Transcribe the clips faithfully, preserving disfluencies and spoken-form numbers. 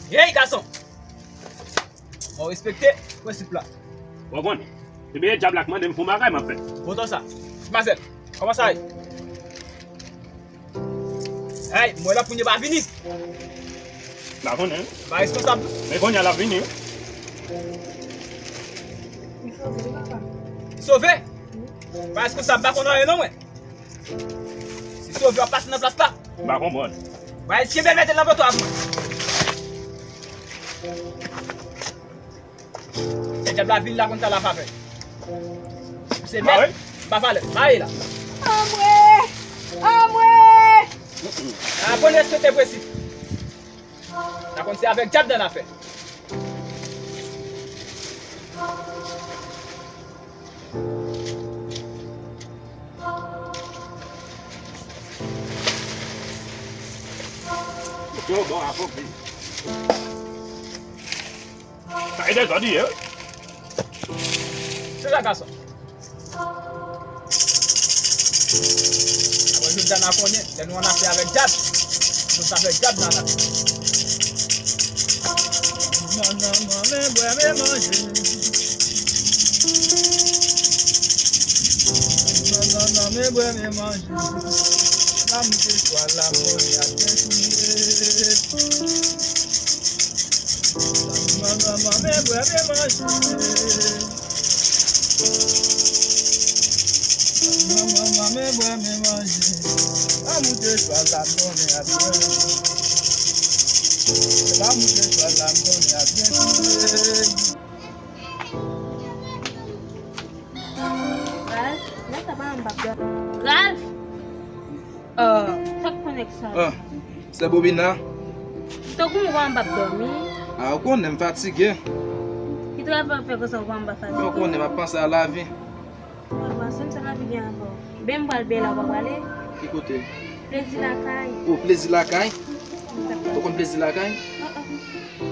Hey, gason! Mwen respekte prensip la. Ou konnen, se byen dyab la k mande m fè yon bagay, m ap fè. Potan sa. Ti mazèl, kòman sa ye? Hey, mwen la pou n pa vini. M pa konnen. M pa responsab. Men kounye a l ap vini. Sove? M pa responsab, m pa konn anyen non mwen. Si sove w ap pase nan plas la. M pa konprann. Mwen eske bèl mete nan poto a mwen. Dyab la vin la konn sa l ap fè. Se mèt. M pa pale. Mare la. Anmwe! Anmwe! Aprann respekte prensip. Sa konn se avèk dyab nan afè. Yo, bon, akonpli. Sa e dezòd li ye, wi. Se sa, gason. Apre jodi a n a konnen, lè nou an afè avèk dyab, nou sa fè dyab nan afè. Manman, manman, men bwè, men manje. Manman, manman, men bwè, men manje. Lanmou ke swa la mò, y ap byen touye. Manman, manman, men bwè, men manje. Manman, manman, men bwè, men manje. Lanmou ke swa la mò, y ap byen touye. Lanmou ke swa la mò, y ap byen touye. Ralph, lè sa pa m p ap dòmi. Ralph! Oh, sa k konnen k sa? Ah, sè Bobina. Tankou m wè m p ap dòmi. Ah, ou konnen m fatige. Ki travay w ap fè konsa ou wè m pa fatige? Men ou konnen m ap panse a lavi. Mwen panse m sa lavi gen ankò. Ben m pral byen la, w pa prale? Ki kote? Plezi lakay. O, plezi lakay? Ou konn plezi lakay?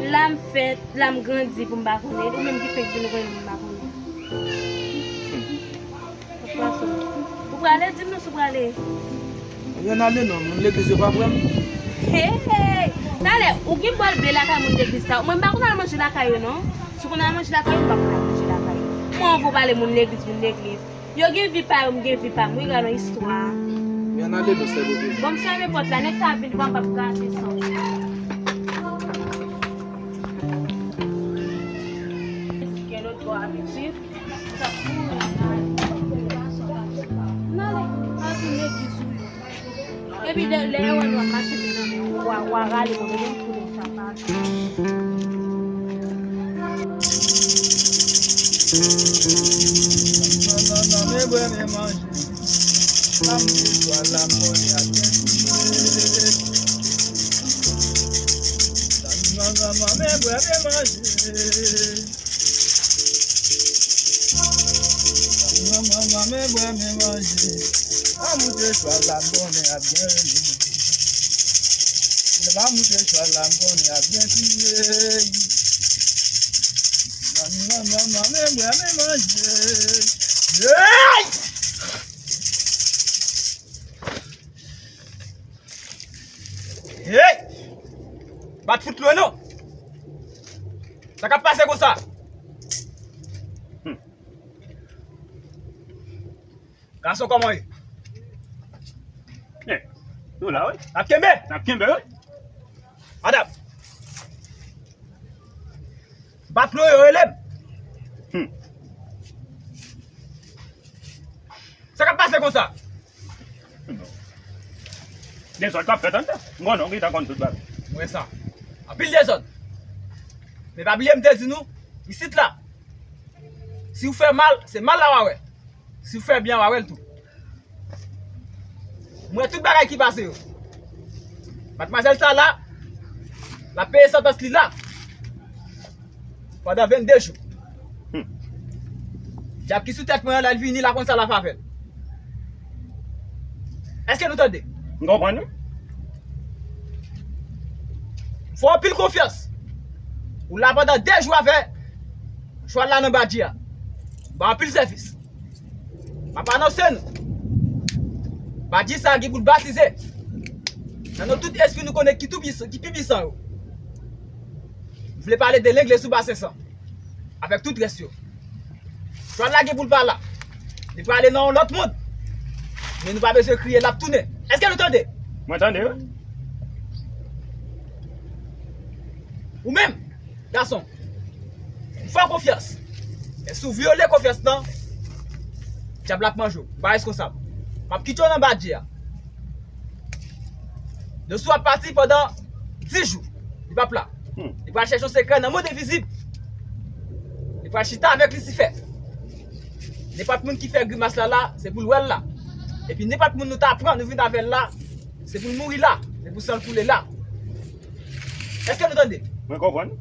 La m fèt, la m grandi pou m pa konnen. Ou menm ki fenk vin ou konnen pou m pa konnen. Ou prale, di m non si w prale. Ann ale non, moun legliz yo pa prè m. Hey, hey. Talè, ou gen bòl ble lakay moun legliz la. Mwen m pa konn al manje lakay yo non. Si w konn al manje lakay yo, m pa konn al manje lakay yo. Mwen anvi w pale moun legliz, moun legliz. Yo gen vi pa yo, m gen vi pa m. Wi, gade yon istwa. Men ann ale non, sè Bobina. Bon, m fèmen pòt la, nèg sa ap vin pran m p ap gate san. Gen lòt bò a pitit. N ale, pa vin legliz ou yo. Epi lè, lè yo wè nou ap mache vin nan men w, w a, w a rale mwen, mwen menm tou lè sa pa. Manman, manman, men bwè, men manje. Sa m bezwen la m konnen ap byen touye. Manman, manman, men bwè, men manje. Manman, manman, men bwè, men manje. Lanmou ke swa la m konnen ap byen rele. Lanmou ke swa la m konnen ap byen touye. Manman, manman, men bwè, men manje. Hey! Hey! Bat fout lwen non. Sa k ap pase konsa? Hmm. Gason, kòman w ye? Eh, nou la, wi. N ap kenbe? N ap kenbe, wi. Madanm. Bat lwen yo rele m. Hmm. Sa k ap pase konsa? Dezòd k ap fèt anndan. M konnen w gentan konn tout bagay. M wè sa. Anpil dezòd. Men pa bliye m te di nou, isit la, si w fè mal, se mal la w a wè. Si w fè byen, w a wè l tou. M wè tout bagay ki pase yo. Madmwazèl sa la, l ap peye santans li la. Pandan vennde jou. Hmm. Dyab ki sou tèt mwen an, lè l vini, l a konn sa l ap avè l. Èske nou tande? M konprann, wi. M fè w anpil konfyans. Ou la pandan de jou avè chwal la nan badji a. M ba w anpil sèvis. M ap anonse nou. Badji sa a gen pou l batize. Nan non tout espri nou konnen ki tou pwisan, ki pi pwisan yo. Vle pale de legliz sou Basen San. Avèk tout rès yo. Jwad la gen pou l pa la. Li prale nan yon lòt mond. Men nou pa bezwen kriye, l ap tounen. Èske nou tande? Mwen tande, wi. Ou menm, gason, m fè w konfyans. Men si w vyole konfyans lan, dyab la ap manje w. M pa reskonsab. M ap kite w nan badje a. Dosou ap pati pandan dis jou. Li p ap la. Hmm. Li pral chèche yon sekrè nan mond envizib. Li pral chita avèk Lisifè. Nenpòt moun ki fè grimas la la, se pou l wè l la. Epi nenpòt moun nou ta pran, nou vin avè l la, se pou l mouri la, se pou san l koule la. Èske nou tande? Mwen konprann.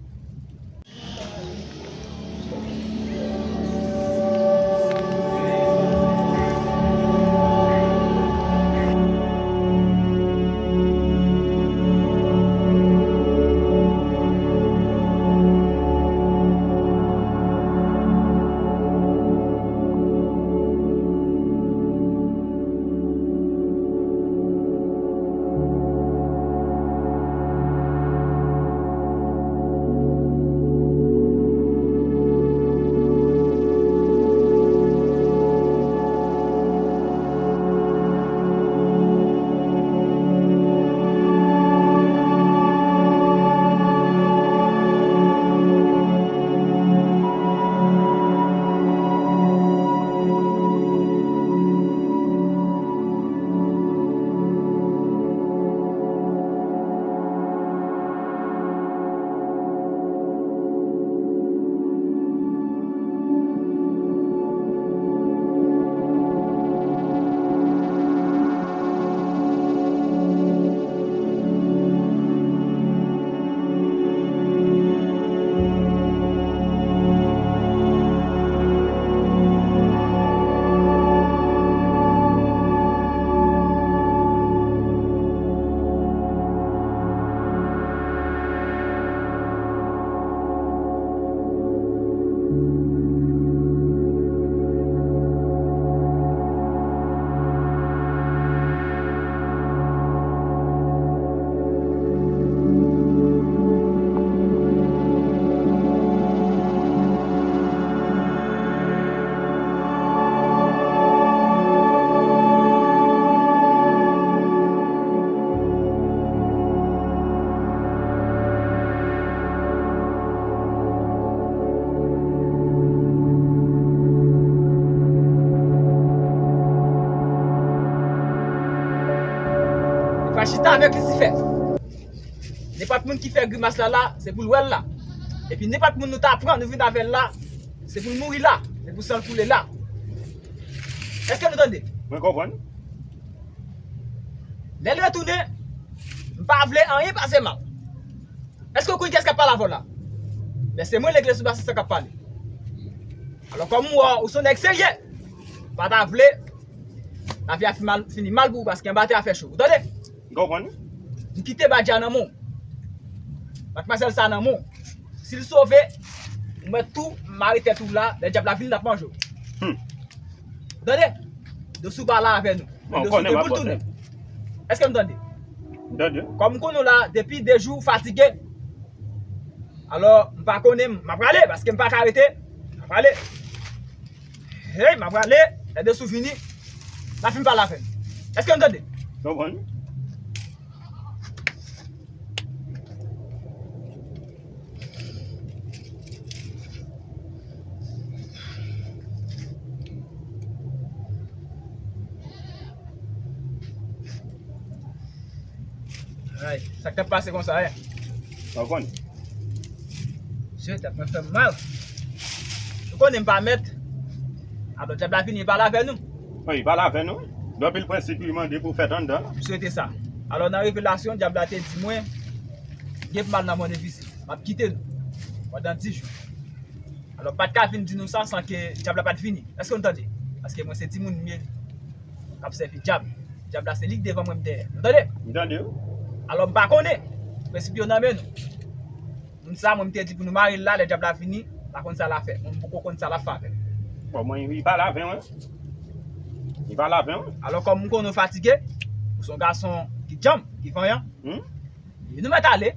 Li pral chita avèk Lisifè. Nenpòt moun ki fè grimas la la, se pou l wè l la. Epi nenpòt moun nou ta pran, nou vin avè l la, se pou l mouri la, se pou san l koule la. Èske nou tande? Mwen konprann. Lè l retounen, m pa vle anyen pase mal. Èske w konn kiyès k ap pale avè w la? Men se mwen, legliz sou Basen San, k ap pale. Alò, kòm m wè w, ou se yon nèg serye, m pa ta vle lavi a fi mal, fini mal pou ou, paske anba tè a fè cho. Ou tande? M konprann. M kite badje a nan men w. Madmwazèl sa nan men w. Si l sove, ou mèt tou mare tèt ou la, lè dyab la vini, l ap manje w. Hmm. Ou tande? Dosou pa la avè nou. Bon, Dosou konnen gen m ap pou l tounen. Èske m tande? M tande. Kòm m konnen w la, depi de jou, fatige. Alò, m pa konnen, m ap prale, paske m pa ka rete. M ap prale. Hey, m ap prale, lè Dosou vini, l ap fin pale avè m. Èske nou tande? Konprann. Ay, sa k t ap pase konsa, en? Sa w konn? Mesye, tèt mwen fè m mal. Ou konnen m pa mèt. Alò, dyab la vini, li pale avè nou. Wi, li pale avè nou. Gen anpil prensip li mande pou fèt anndan la. M swete sa. Alò, nan revelasyon, dyab la te di mwen, gen pou m al nan mond envizib. M ap kite nou pandan dis jou. Alò, m pa t ka vin di nou sa san ke dyab la pa t vini. Èske nou tande? Paske mwen se timoun m ye k ap sèvi dyab. Dyab la se li k devan mwen, m dèyè. Nou tande? M tande, wi. Alò, m pa konnen. Prensip yo nan men nou. Moun sa, mwen, m te di pou nou mare l la, lè dyab la vini, m pa konn sa l ap fè. Mwen, m poko konn sa l ap fè avè l. Bon, mwen, li pale avè mwen. Li pale avè mwen. Alò, kòm m konnen w fatige, ou se yon gason ki djanm, ki vanyan, hmm? E nou mèt ale.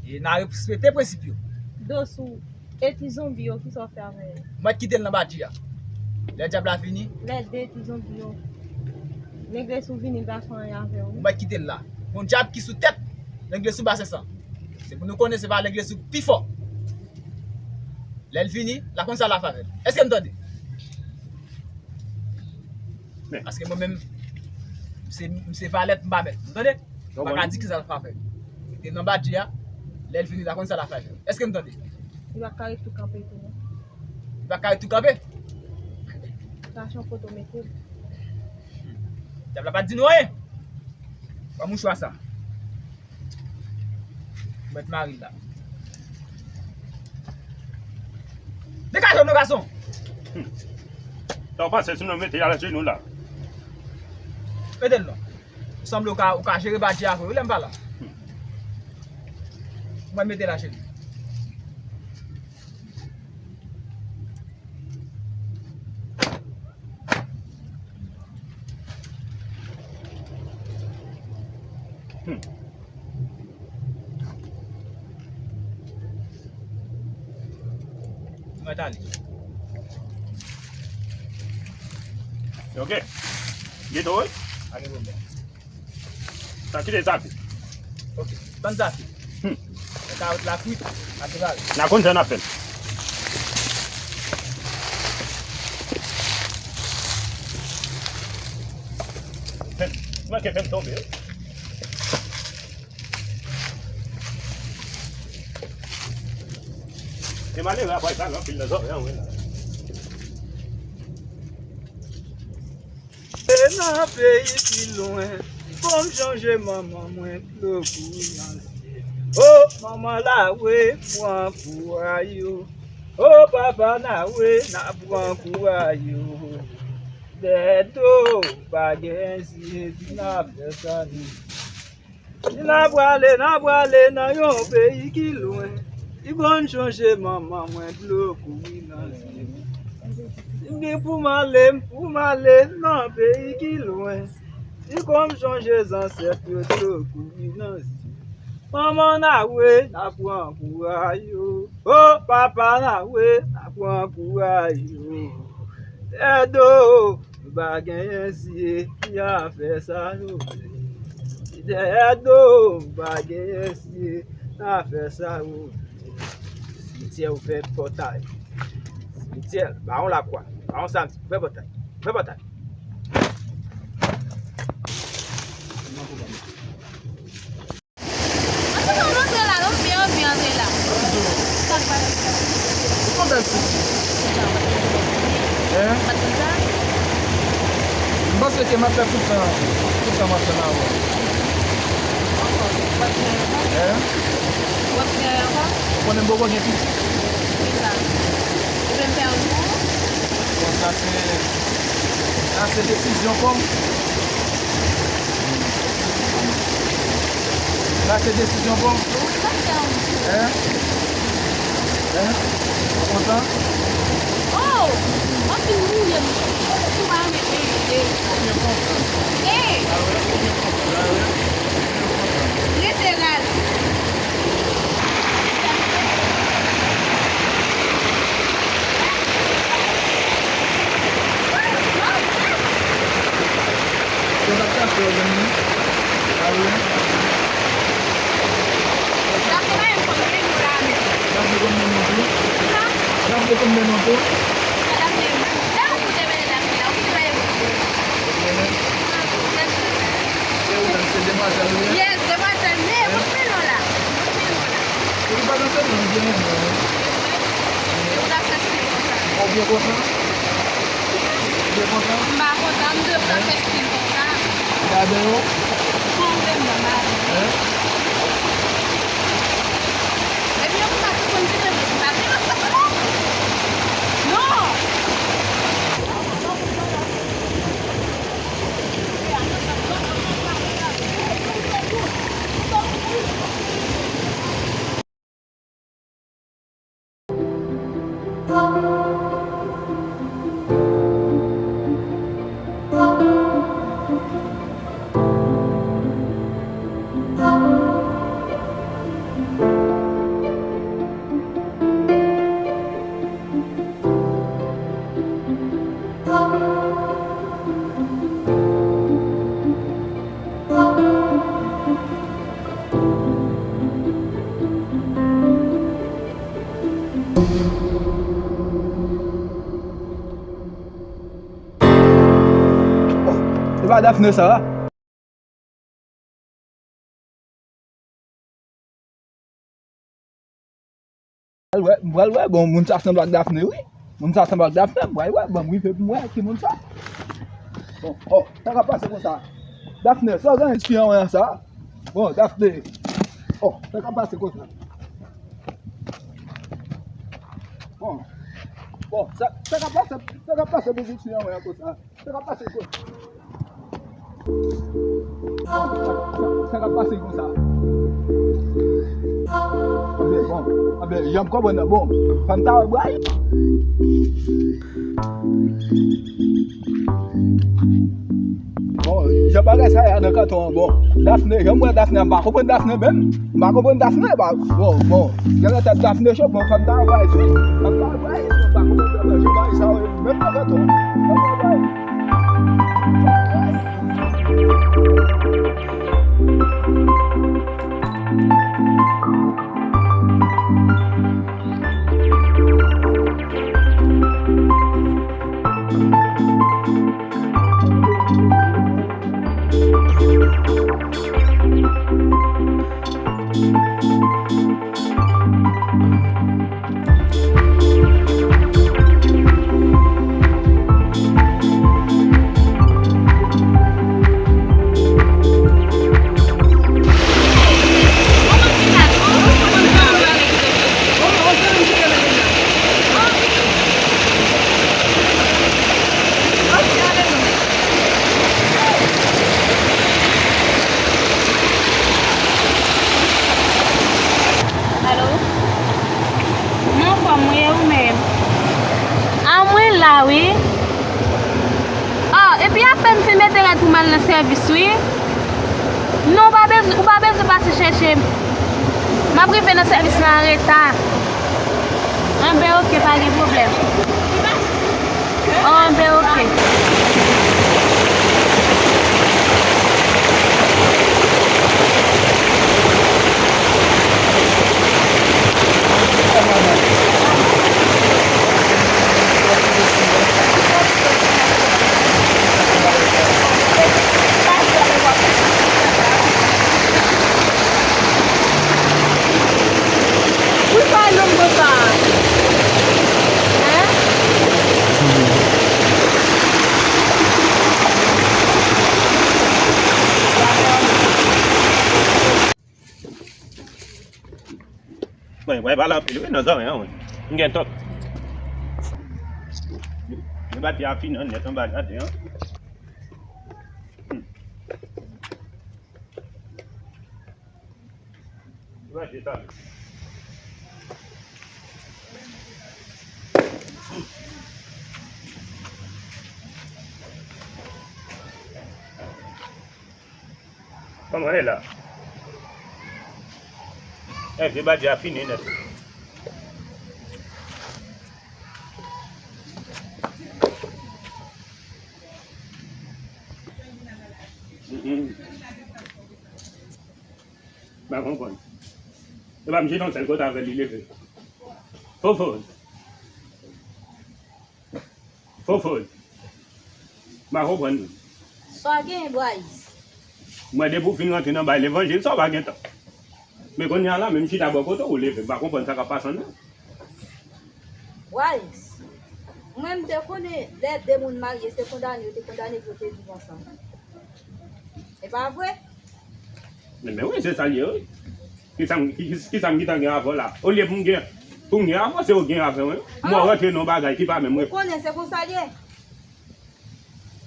E n a respekte prensip yo. Dos ou, e ti zonbi yo, kisa w fè avè yo? Mwen kite l nan badji a. Lè dyab la vini. Lè de ti zonbi yo. Legliz ou vini, l pa fè anyen avè yo. Mwen kite l la. Gon dyab ki sou tèt legliz ou ba sèsan. Se pou nou konnen se pa legliz ou pi fò. Lè l vini, l a konn sa l a fè avè l. Èske m tande? Paske mwen menm, m se, m se valèt, m pa mèt. M tande? M pa ka di kisa l fè avè l. Li te nan badji a, lè l vini, l a konn sa l a fè avè l. Èske m tande? Li pa ka ret tou kanpe tou non. Li pa ka ret tou kanpe? Sa se yon kote w mete l. Dyab la pa di nou anyen. Pran mouchwa sa. Mèt mari la. Degaje w non gason. Sa w panse si nou mete l ajenou la? Mete l non. Ou sanble ou ka, ou ka jere badji a vre wi lè m pa la. Mwen mete l ajenou. Hmm. Mwen t ale. Ok. Geto wi. Pa gen pwoblèm. Sa kite Zafi. Ok. Tann Zafi. Hmm. Nan kawòt la kwit, ap vale. N a konn sa n ap fè. Fè m, manke fè m tonbe wi. E malere apre sa, nan pil nan zòrèy an, wi la. E nan peyi ki lwen, fò m chanje manman mwen, dlo kouri nan zye. O, manman Lawe, pran kouray ou. O, papa Lawe, n a pran kouray ou. Dèyè do, pa gen zye, n a fè sa nou. N a prale, n a prale nan yon peyi ki lwen. Li konn chanje manman mwen, dlo kouri nan zye m. M gen pou m ale, m pou m ale nan peyi ki lwen. Li konn chanje zansèt yo, dlo kouri nan zye m. Manman Lawe, n a pran kouray yo. O, papa Lawe, n a pran kouray yo. Dèyè do, nou pa genyen zye, ki afè sa yo vle? Dèyè do, nou pa genyen zye, ki afè sa yo vle? Simityè ouvè pòtay. Simityè, Bawon Lakwa, Bawon Samdi, ouvè pòtay. Ouvè pòtay. Antre la, non, byen, byen antre la. Ou se yon bèl ti fi. Hein? M panse ke m ap fè tout tan, tout tan m ansanm avè w. Hein? Ou konnen m poko gen pitit. Bon, sa se Sa se desizyon pa w? Sa se desizyon pa w? Hein? Hein? Ou kontan? Oh! M ap fin mouri, m. Ou pa renmen verite. Ou byen kontan. Hey! Rete la. Sa pa t ka fè w menm non. A wi. Dafne konn men non tou. Dafne konn men non tou. Dafne, lè ou koute men Dafne la, ou koute men. Se ou menm, se demwazèl ou ye? Yes, demwazèl, men, koute men non la. Koute men non la. Ou pa nan sèl non, byen renmen wi. Ou byen kontan? Byen kontan? M pa kontan, m dwe pran fè stil konsa. Gade yo. Konbyen m nan mari? Hein? Epi yo konsa tou konn di men m pa gen nan sa la. Non! Se pa Daphné sa? M pral wè, m pral wè, bon, moun sa sanble ak Daphné, wi. Moun sa sanble ak Daphné, m pral wè, ban m rive pou m wè ki moun sa. Bon, oh, sa k ap pase konsa? Daphné, sa w gen fi an wè sa? Bon, Daphné. Oh, sa k ap pase konsa? Bon, bon, sa, sa k ap pase, sa k ap pase pitit fi an wè konsa? Sa k ap pase konsa? Sa k ap pase konsa? Anben, bon, anben, jan m konprann nan, bon, fanm ta wè bwa. Bon, jan bagay sa ye a nan kanton an, bon, Daphné, jan m wè Daphné a, m pa konprann Daphné menm. M pa konprann Daphné, ba, bon, bon. Genlè tèt Daphné cho, bon, fanm ta bay sou. Fanm ta bay sou, m pa konprann Daphné, jan bagay sa yo, menm nan kanton. Fanm ta bay. Alo? M anfòm, wi, e ou menm? A, mwen la, wi. Ah, epi apèn m fin mete rad pou m al nan sèvis, wi. Non, ou pa bezwen, ou pa bezwen pase chèche m. M ap rive nan sèvis la an reta. Anben, oke, pa gen pwoblèm. Anben, oke. Ou pa long konsa. Hein? Mwen, mwen pale anpil wi nan zòrèy an, wi. M gen tòt. Deba ti a fini nèt anba jaden an. Hmm. Manje sa. Kòman e la? E, deba ti a fini nèt. Mm, mm. M pa konprann. E pa m jete yon sèl kote avè l, li leve. Fofo. Fofo. M pa konprann. Sa gen, Bwayis? Mwen, depi w fin rantre nan bay levanjil, sa w pa gen tan. Men kounye a la, menm chita bò kote w, ou leve. M pa konprann sa k ap pase an nan. Bwayis, mwen, m te konnen lè de moun marye, se kondane yo te kondane pou yo te viv ansanm. E pa vre? Men, men wi, se sa l ye, wi. Kisa m, ki, ki, kisa m gentan gen avè w la? Olye pou m gen, pou m gen avè w, se ou gen avè mwen. Mwen rantre nan bagay ki pa menm mwen. Ou konnen se konsa l ye.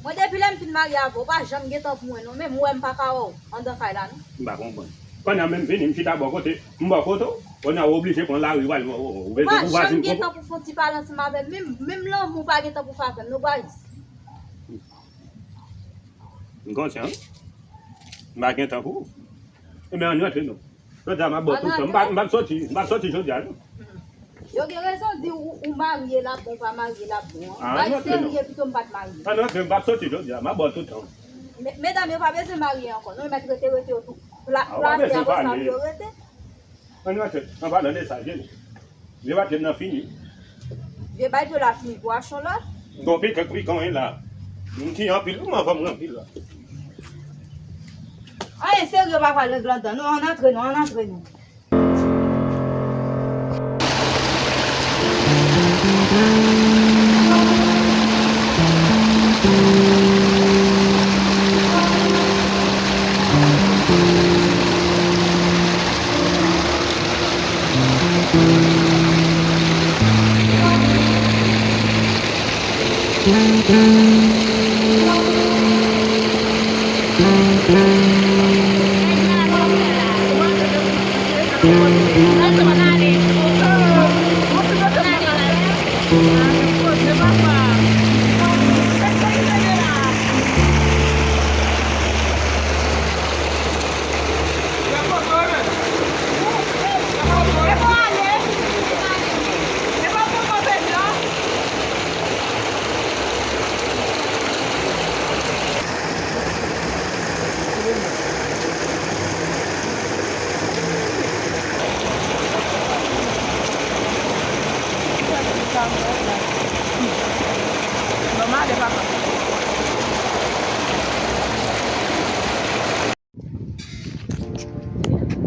Mwen, depi lè m fin marye avè w, ou pa janm gen tan pou mwen, non. Menm wè m pa ka wè w anndan kay la, non. M pa konprann. Kounye a menm vini, m chita bò kote, m bò kote w. Kounye a ou oblije pran lari, w al, ou, ou bezwen pou vwazin. Ou pa janm gen tan pou fè yon ti pale ansanm avè m. Menm, menm lanmou ou pa gen tan pou fè avè m, non, Bwayis. M konsyan, wi. M pa gen tan pou ou. Ebyen, ann rantre non. Jodi a, m ap ba w tout tan. M p ap, m p ap soti, m p ap soti jodi a, non. Yo gen rezon di ou, ou marye l ap bon, ou pa marye l ap bon. Bay serye, pito m pa t marye. Ann rantre, m p ap soti jodi a, m ap ba w tout tan. Me-, medam yo pa bezwen marye ankò, non, yo mèt rete, rete yo tou. Pla-, plase avè sa pou yo rete. Ann rantre, an palan de sa, vye, vye batèm nan fini. Vye batèm la fini pou achte yon lòt. Gon pikan, pikan wi la. Moun ki anpil, kòman fanm anpil la? Ay, serye, pa pral regle anndan. Nou, ann antre, nou, ann antre, nou.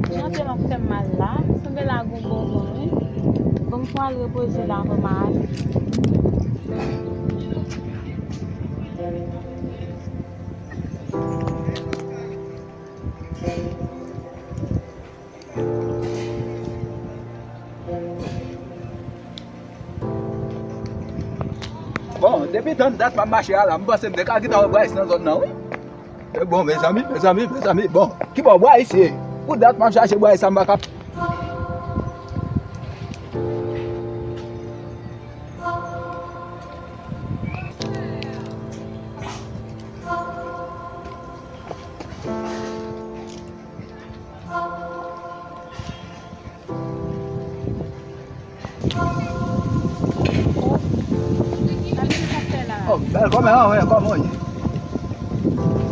Jan pye m ap fè m mal la, sanble la gon bonbon wi. Bon, m pou al repoze la anvan m ale. Bon, depi tann dat m ap mache a la, m panse m te ka gentan wè Bryce nan zòn nan, wi. E bon, mezanmi, mezanmi, mezanmi, bon, ki bò Bryce ye? Pou dat m ap chache Bryce sa, m pa ka. Oh, bèl kòmè an, wè, kòman w ye?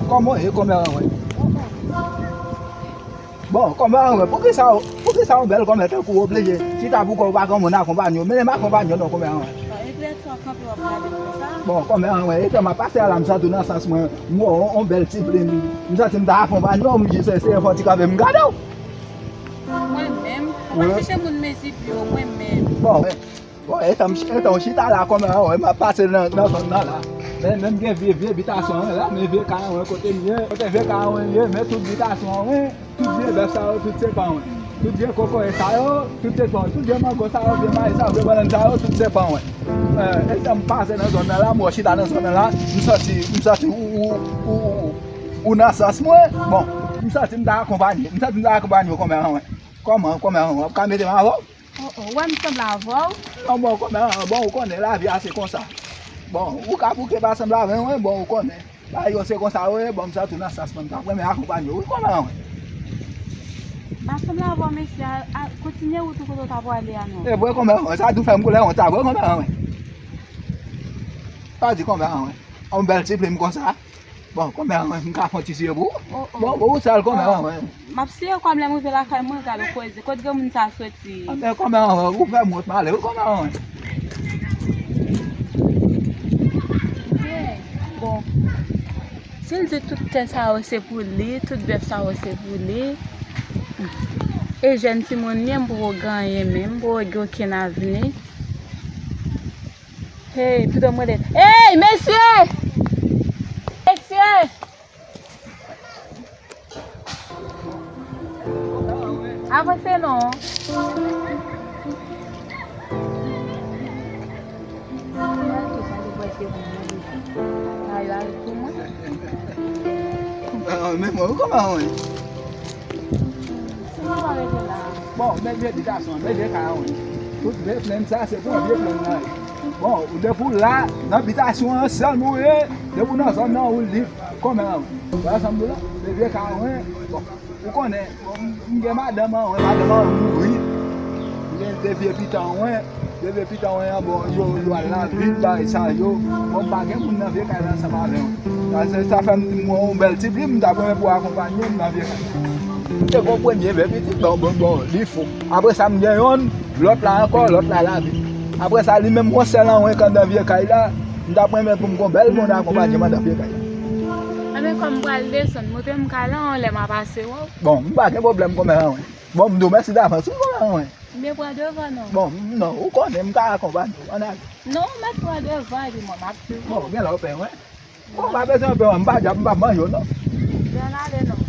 Kòman w ye, kòmè an, wè? Bon, kòmè an, wè, poukisa w, poukisa yon bèl kòmè tankou w oblije chita pou kò w, pa gen moun akonpanye w? Men m akonpanye w non, kòmè an, wè. Bon, kòmè an, wè, etan m ap pase a la, m santi w nan sans mwen, m wè w, yon bèl ti plim. M santi m ta akonpanye w, m jis eseye fè yon ti kanpe, m gade w. Mwen menm, ou pa chèche moun mezi pye w, mwen menm. Bon, bon, etan m ch-, etan w chita la kòmè an, wè, m ap pase nan, nan zòn nan la. Men, men m gen vye, vye bitasyon an la, men vye kay an, wè, kote m ye, kote vye kay an ye, men tout bitasyon an, wè, tout vye bèf sa yo, tout se pa w. Tout vye kokoye sa yo, tout se pa w. Tout vye mango sa yo, vye mayi sa yo, vye bannann sa yo, tout se pa w. Eh, etan m pase nan zòn nan la, m wè w chita nan zòn nan la, m santi, m santi ou, ou, ou, ou, ou nan sans mwen. Bon, m santi m ta akonpanye, m santi m ta akonpanye w kòmè an, wè. Kòman, kòmè an, w ap ka mete m avè w? Oh, oh, w wè m sanble avè w? Non, bon, kòmè an, bon, ou konnen lavi a se konsa. Bon, ou ka bouke pa sanble avè mwen, bon, ou konnen. Bagay yo se konsa yo ye, bon, m santi w nan sans mwen, m t ap renmen akonpanye w, wi, kòmè an, wè. Pa sanble avè w, mesye, a, a, kontinye wout ou kote w ta pwale a, non. E vre, kòmè an, wè, sa tou fè m koulè wont, sa vre, kòmè an, wè. Sa di kòmè an, wè. Yon bèl ti plim konsa. Bon, kòmè an, m ka fè yon ti siye pou ou? Oh, oh. Bon, bon, ou sèl kòmè an, wi. M ap siye kòm lè m rive lakay mwen, gade koze. Kot granmoun sa soti? Anben, kòmè an, ou fè m wont, m ale, wi, kòmè an, wi. Bon, si l di tout tè sa yo se pou li, tout bèf sa yo se pou li, e jèn timoun li ye, m poko gen anyen menm, m poko gen okenn avni. Hey, pito m rele. Hey, mesye! Mesye! Avanse non. Ah, men mwen, ou kòman mwen? Bon, men vye bitasyon, men vye kay an, wi. Tout vye plenn sa, se pou vye plenn nan ye. Bon, ou depi w la, nan bitasyon an, sèlman w ye, depi w nan zòn nan, ou lib, kòmè an, wi. Ou wè sa m di w la? Men vye kay an, wi. Bon, ou konnen, bon, m, m gen madanm an, wi, madanm an mouri. M gen de vye pitit an, wi. Depi pitit mwen an, bon, yo, yo al lavil, bagay sa yo. Bon, m pa gen moun nan vye kay la ansanm avè m. Sa, se sa fè m di m wè yon bèl ti plim, m ta renmen pou akonpanye m nan vye kay la. Se gon premye vye pitit, bon, bon, bon, li fou. Apre sa, m gen yonn, lòt la ankò, lòt la lavil. Apre sa, li menm, yon sèl an mwen k anndan vye kay la. M t ap renmen pou m gon bèl moun akonpaye m anndan pye kay la. Enben, kòm m pral desann, montre m kay la, yon lè m a pase wè w. Bon, m pa gen pwoblèm kòmè anyen. Bon, m di w mèsi davans wi kòmè anyen. M te pran devan non. Bon, m- non, ou konnen m ka akonpaye w. Ann ale. Non, ou mèt pran devan epi mwen m ap swiv ou. Bon, gen lè w pè mwen. Bon, pa bezwen pè mwen, m pa djab, m p ap manje w non. Ann ale non.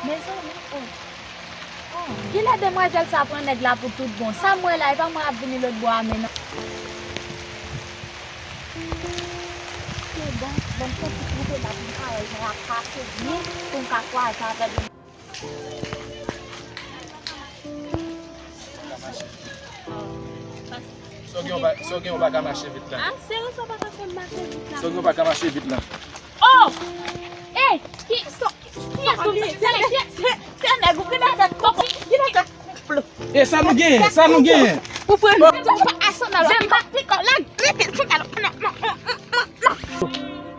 Mezanmi, oh. Oh, kilè demwazèl sa pran nèg la pou tout bon? Sa m wè la, e pa mwen ap vini lòt bò a men nan. Se bon, bon, se pou twouve la pou m ka wè jan y ap pase byen, pou m ka kwaze avè l. Sa w gen, w pa- sa w gen, w pa ka mache vit la. Ah, se ou sa w pa ka fè m mache vit la. Sa w gen, w pa ka mache vit la. Oh! Ey, ki so ki a sou li? Se nèg ou ki la fè kòk, ki la fè. E sa nou genyen, sa nou genyen. Ou frè nou. Asanal m pa piko la grete sou kalo.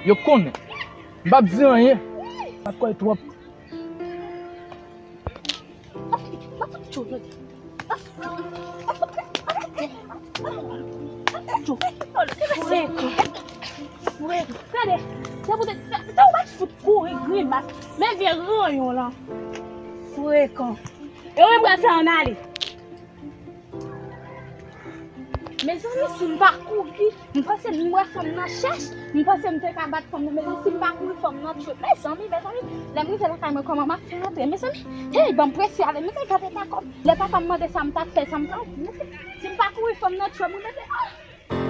Yo konnen. M p ap di anyen. M ap kwè twòp. Frekan. Frekan. Gade, se pou te, te ou mèt fout kouri grimas. Men vye ranyon lan. Frekan. E ou menm pral fè ann ale. Mezanmi, si m pa kouri, m panse m wè fanm nan chèch, m panse m te ka bat fanm nan, mezanmi, si m pa kouri, fanm nan tchwe. Mezanmi, mezanmi, lè m rive lakay mwen, kòman m ap fè antre? Mezanmi, hey, ban m prese ale, mezanmi, gade ta kòm. Lè papa m mande sa m t ap fè, sa m t ap di, mezanmi, si m pa kouri, fanm nan tchwe m, wi, mezanmi, ah!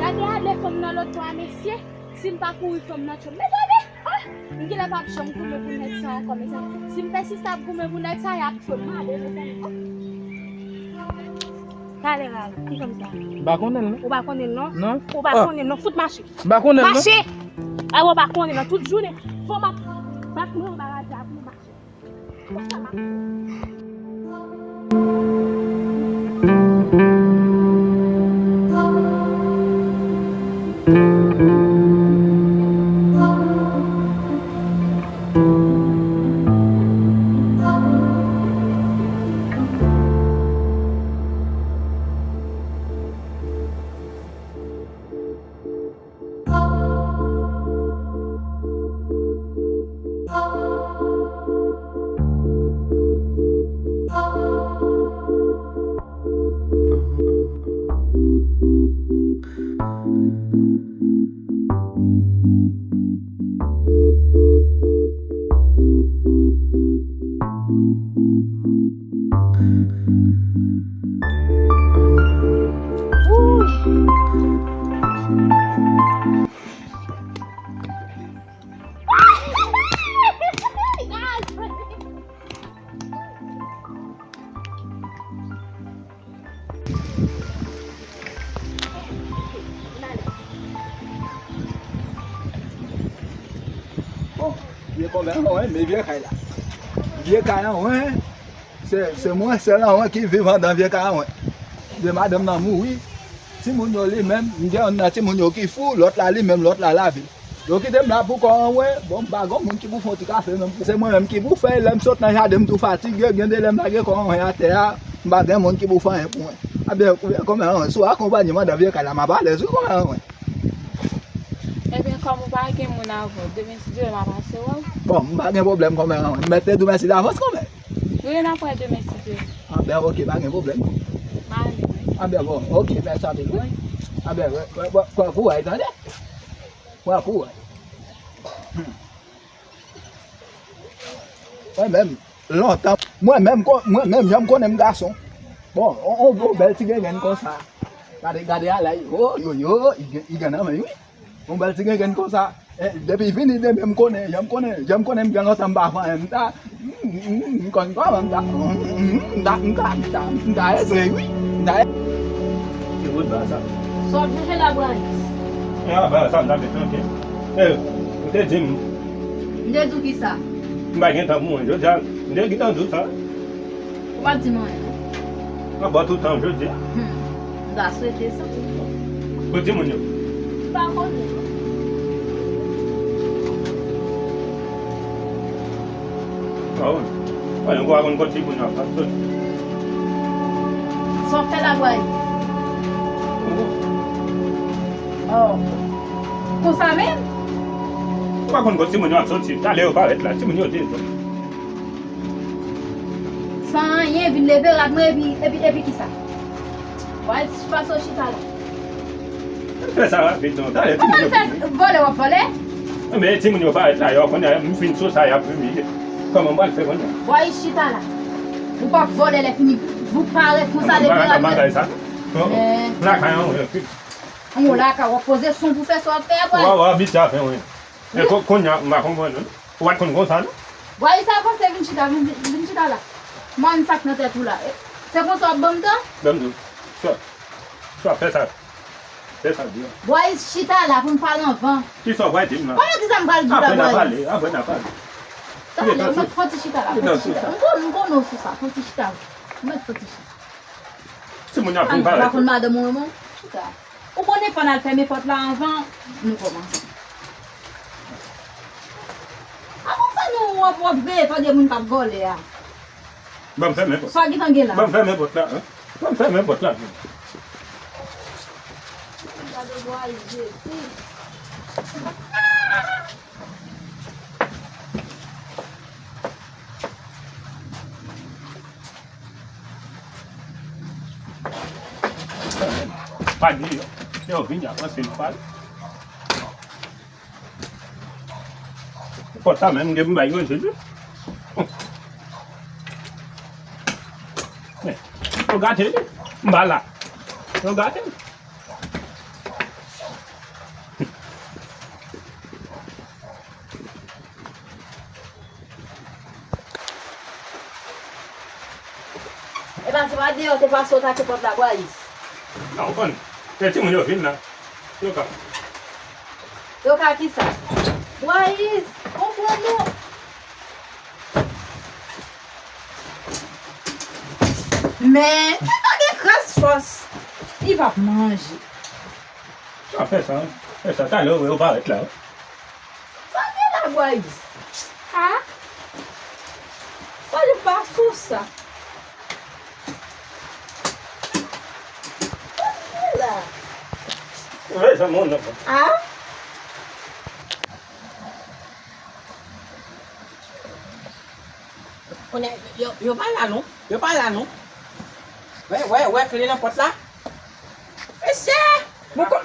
Gade ale fanm nan lòt bò a, mesye, si m pa kouri, fanm nan tchwe m, mezanmi, ah! M genlè p ap janm goumen pou nèg sa ankò, mezanmi. Si m pèsiste ap goumen pou nèg sa, y ap tchwe m, m ale, mezanmi, ah! Talè a, ki fanm sa? M pa konnen l non. Ou pa konnen l non? Non. Ou pa konnen l non. Fout mache. M pa konnen l non. Mache! Awo, ou pa konnen l non. Tout jounen, fò m ap bat mwen anba radyo a pou m mache. Fò sa mache. Bon, vye kòmè an, wi, men vye kay la. Vye kay an, wi. Se, se mwen sèl an, wi, ki viv anndan vye kay an, wi. De madanm nan mouri. Timoun yo li menm, m gen yonn nan timoun yo ki fou, lòt la li menm, lòt la lavil. Yo kite m la pou kò an, wi. Bon, m pa gon moun ki pou fè yon ti kafe menm. Se mwen menm ki pou fè, lè m sot nan jaden, m tou fatige, gen de lè m lage kò an atè a, m pa gen moun ki pou fè anyen pou mwen. Ebyen, kòmè an, si w akonpanye m anndan vye kay la, m ap alèz, wi, kòmè an, wi. Ebyen, kòm ou pa gen moun avè w, demen si Dye vle m a pase wè w. Bon, m pa gen pwoblèm kòmè an. M mèt te di w mèsi davans kòmè. Wi, n ap wè demen si Dye vle. Anben, oke, pa gen pwoblèm. M ale, wi. Anben, bon, oke, mèsi anpil, wi. Anben, wè, wè, wè, pran kouraj, tande? Pran kouraj. Hmm. Mwen menm, lontan, mwen menm, ko- mwen menm, jan m konnen m gason. Bon, on, on gwo bèl ti gengèn konsa. Gade, gade alè, oh, yo, yo, li gen, li gen nan men, wi. On bèl ti gengèn konsa. Eh, depi vini demen, m konnen, jan m konnen, jan m konnen m gen lontan m pa fè anyen, m ta, m, m, m konn kòman m ta, m, m, m ta, m ta, m ta, m ta egre, wi. M ta egre. Ki wout ba sa? Sa w ap chèche la, Brayis? Ah, ba sa, m t ap viv trankil. Eh, ou te di m. M te di w ki sa? M pa gen tan pou mwen. Jodi a, m te gentan di w sa. Pa di m anyen non. Mwen ba w tout tan jodi a. Hmm. M ta swete sa. Kote timoun yo? M pa konnen non. Ah wi. Mwen pa konn kote timoun yo ap soti. Sa w fè la, Bwayiz? Oh. Konsa menm? Ou pa konn kote timoun yo ap soti. Talè yo parèt la, timoun yo te. San anyen, vin leve rad mwen, epi, epi, epi kisa? Bwayiz, pase w chita la. Fè sa rapid non. Talè timoun yo vini. Vòlè w ap vòlè? Men timoun yo parèt la, yo konnen m fin sou sa, y ap vini. Kòman m pral fè kounye a? Bwayiz, chita la. Ou p ap vòlè lè fini. Ou parèt konsa leve rad mwen. Bagay sa. Lakay an, wi. Ou lakay, w ap poze sou pou fè sa w ap fè a, Bwayiz. Wa, wa, abitye a fè, wi. Men ko-, kounye a, m pa konprann, non. Ou pa t konn konsa, non? Bwayiz, sa panse vin chita, vin, vin chita la. Mann sa k nan tèt ou la. E, se konsa w ap ban m tan? Ban m di w. Swa, swa fè sa. Fè sa di a. Bwayiz, chita la pou n pale anvan. Kisa w pral di m la? Konnen kisa m pral di w la, Bwayiz? Apre n a pale, apre n a pale. Talè, ou mèt fon ti chita la, fon ti chita. M konnen, m konnen w sou sa, fon ti chita. Ou mèt fon ti chita. Timoun yo ap vin parèt. Ou pa konn madanm ou renmen w? Chita. Ou konnen fò n al fèmen pòt la anvan nou kòmanse. Avan sa nou w ap, w ap veye tande moun k ap vòlè a. Ban m fèmen pòt. Sa gentan gen la? Ban m fèmen pòt la, hein? Ban m fèmen pòt la. Gade bwa Jezi. Pa di yo. Yo vin, y ap ranse nou pale. Pòt sa menm, gen pou bay yo jezi. Yo gate li. M pa la. Yo gate li. Epa, se pa deyò te pase w take pòt la, Bwayiz? Non, ou konn. Lè timoun yo vin la, yo ka. Yo ka kisa? Bwayiz, konprann nou. Men, li pa gen kras fòs. Li p ap manje. A, fè sa, fè sa, talè w wè yo parèt la. Sa gen la, Bwayiz? A? Mwen pa sou sa. Sa gen la? Vè zanmi w non. A? Konnen, yo, yo pa la non. Yo pa la non. Wè, wè, wè, kle nan pòt la. Mesye! Ou kwè,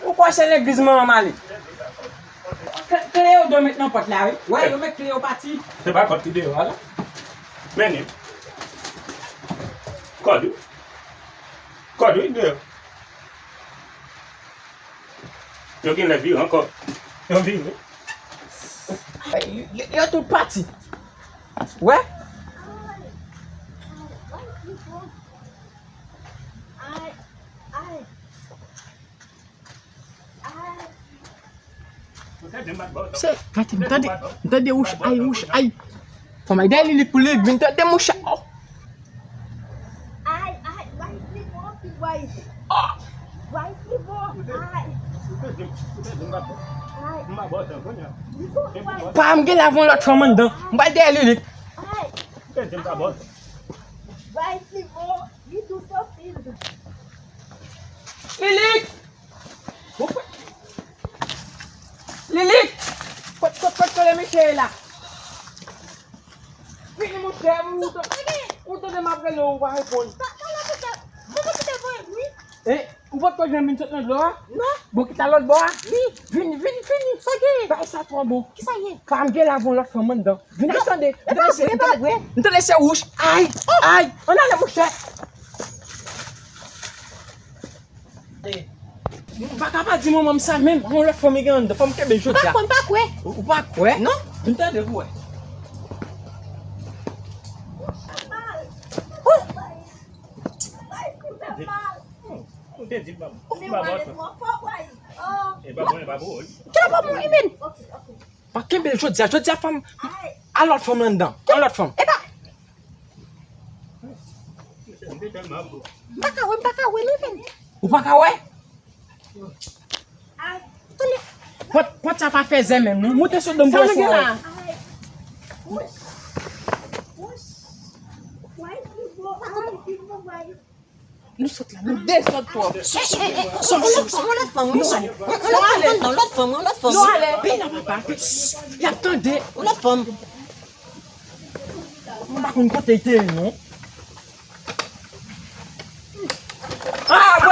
ou kwè se legliz manman m ale? Kle, kle yo dwe met nan pòt la, wi. Wè, yo met kle yo pati. Se pa pòt ki deyò a la. Men li. Kòd wi. Kòd wi, deyò. Yo genlè vire ankò. Yo vire. Yo, yo, yo tout pati. Wè. Se, gade, m tande, m tande wouch ay, wouch ay. Fò m al dèyè Lilik pou Lilik vin tande mouche. Oh. Ay, ay, Bwayiz li bon anpil, Bwayiz. Bwayiz li bon. Ay. Ay. Li bon, Bwayiz. Pa m gen lavan lòt fanm anndan. M pral dèyè Lilik. Ay. Bwayiz li bon. Li dous anpil. Lilik! Lilik! Kot, kot, kot, kote mesye ye la? Vini, monchè, ou, ou tande m ap rele w, ou pa reponn. Sa, sa la, monchè. Bon, monchè, te voye m, wi. E, ou potko janm vin sot nan dlo a? Non. Bon, kit la lòt bò a? Wi. Vini, vini, vini. Sa gen? Bagay sa twò bon. Kisa ye? Pa m gen lavan lòt fanm anndan. Vin ap tande. M tande se, m tande, m tande se wouch. Ay, ay. Ann ale, monchè. M pa ka pa di manman m sa menm. Yon lòt fanm gen anndan. Fò m kenbe jodi a. M pa kwè, m pa kwè. Ou, ou pa kwè? Non. Vin tande pou wè. Ou te di l pa bon. Ou pa bon. E pa bon, e pa bon. Kè pa bon, Imen. Pa kenbe l jodi a. Jodi a fanm. A lòt fanm anndan. A lòt fanm. Epa. M pa ka wè, m pa ka wè, non, menm. Ou pa ka wè? Pòt, pòt sa pa fè zè menm, non. Moute sou do m pou wè si w wè. Nou sot la, nou dezòd twòp. Sòt, sòt, sòt. On lòt fanm, on lòt fanm, on lòt fanm. On lòt fanm, on lòt fanm. Nou ale. Peyi la papa, y ap tande. On lòt fanm. Mwen pa konn kote l te ye, non. Ah,